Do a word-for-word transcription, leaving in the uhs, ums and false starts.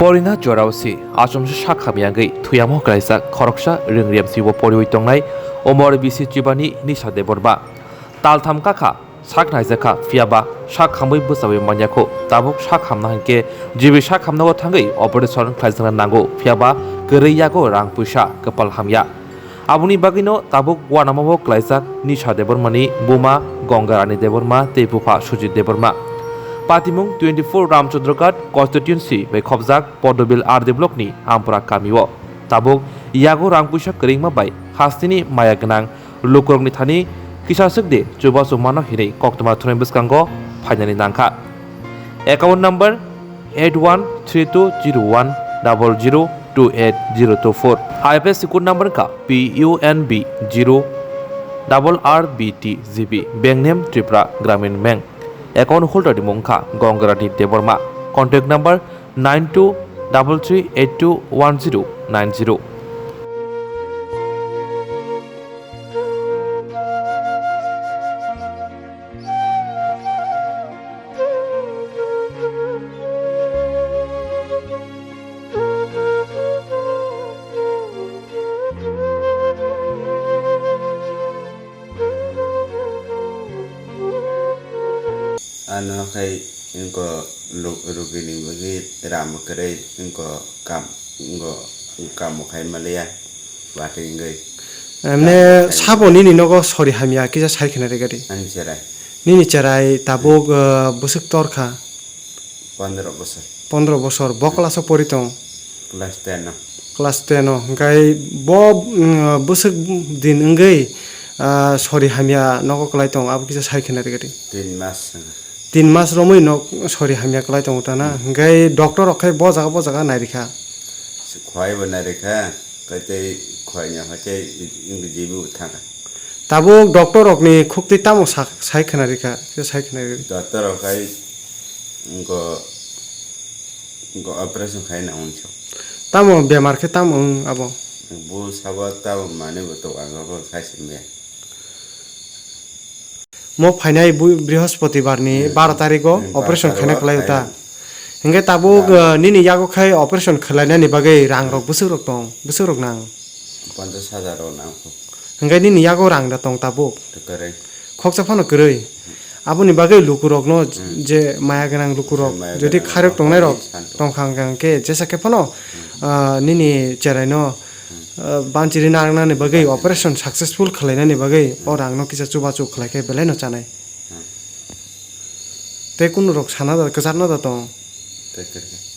Porina jorao si achomsa sak hamya wngwi thuyamo klaijak khoroksa ring rem sibo poriwi tongnai Omor bisi Chibani Nisha Debbarma. Taltham kakha sak naijakha, phiyaba sak hamwi bwchawi manyakho. Tabuk sak hamna hinkhe G B sak hamnago thangwi operation khlaijakna nango, phiyaba kwrwi yago rang puisa, kwpal hamya. Aboni bagwino tabuk uanamao klaijak Nisha Debbarmani buma Gangarani Debbarma tei bupha Sujit Debbarma. Patimung twenty-four Ramchandra Ghat constituency bai khopjak Podobil R D block ni Ampura kamio. Tabuk yago rang puisa kwrwngma bai hasteni maya gwnang lukurokni thani kisa swk de chubachu mano hinwi koktwma thumnai bwskango phainani nangkha. Account number eight one three two zero one double zero two eight zero two four. I F S C code number wngkha P U N B zero double R B T G B. Bank name Tripura Gramin Bank. Account holder ni mung wngkha Gangarani Debbarma. Contact number nine two double three eight two one zero nine zero. Ano khai wngko luk-, rugini bagwi ram kwrwi wngko kam, wngko kamo khai maliya watwi wngwi. Emne sabo nini nogo sori hamya kisa sai khna rega di. Ani cherai. Nini cherai tabuk, uh, bwswk torkha. Pondro bosor. Pondro bosor. Bo class o pori tong? Class ten o. Class ten o. Hwnkhe bo, mm, bwswk din wngwi, ah, sori hamya nogo kwlai tong, abo kisa sai khna rega di. Tin mas. Tin mas romwi nok sori hamya kwlai tongo ta na? Hmm. Hwnkhe doctor rok khai bo jaga bo jaga nairikha? Khwai bo nairikha, khe tei khwai ni hwnkhe wngwi jibi bo thangkha. Tabuk doctor rokni khuktwi tamo sak-, sai khna rikha, khe sai khna rikha. Doctor rok khai wngko, wngko operation khai na hwnwi sa. Tamo bemar khe tamo wng abo? Bo sabo tamo manwi bo tok ang abo khai se maya. Mo phainai bu-, Brihospoti bar ni Hmm. baro tarikh o Hmm, operation baro khaina tarikh o khlai o ta. Khai. Hingke tabuk, Baro. uh, nini yago khai operation khlainani bagwi rang rok bwswk rok tong, bwswk rok nang. Ponchash hajar rok nang kho. Hingke nini yago rang da tong tabuk. Kwrwi. Khoksa phano kwrwi. Aboni bagwi lukurokno Hmm. je maya gwnang lukurok, Je maya jodi gwnang khairok lukurok tongnai rok san tong. Tongkha hingke jesa khe phano, Hmm. uh, nini cherai no, Hmm. uh, banchiri narwknani bagwi Banchiri. operation successful khlainani bagwi Hmm. o rangno kisa chubachu khlai khe belai no chanai. Hmm. Tei kunu rok sana da, kwchar no da tong. Tei kwrwi.